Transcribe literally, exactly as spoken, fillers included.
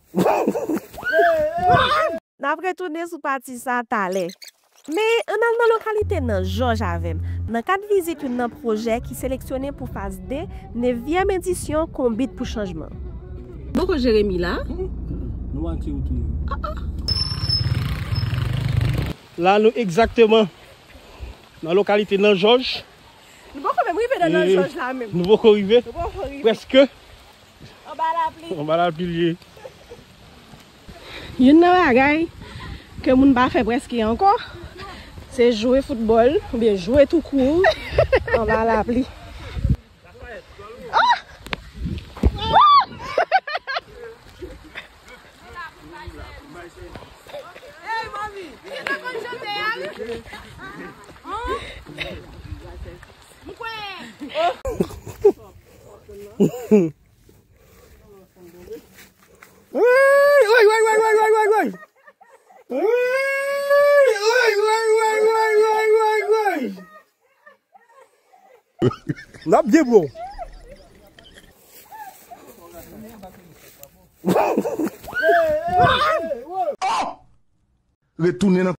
N ap retounen sou pati sa talè. Men, ann al nan lokalite Nan Jòj avè m, nan kad vizit youn nan pwojè ki seleksyone pou faz de nevyèm edisyon Konbit pou Chanjman. Bòkò Jeremi la. Nou manke w tou. La, nou egzakteman nan lokalite Nan Jòj. Nou poko menm rive nan Nan Jòj la menm. Nou poko rive. Nou poko rive. Prèske. Anba lapli. Anba lapli l ye. Youn nan bagay ke moun pa fè prèske ankò, se jwe foutbòl oubyen jwe tou kour anba lapli. Woy, woy, woy, woy, woy, woy, woy. Woy, woy, woy, woy, woy, woy, woy. N ap debwo. Retounen nan.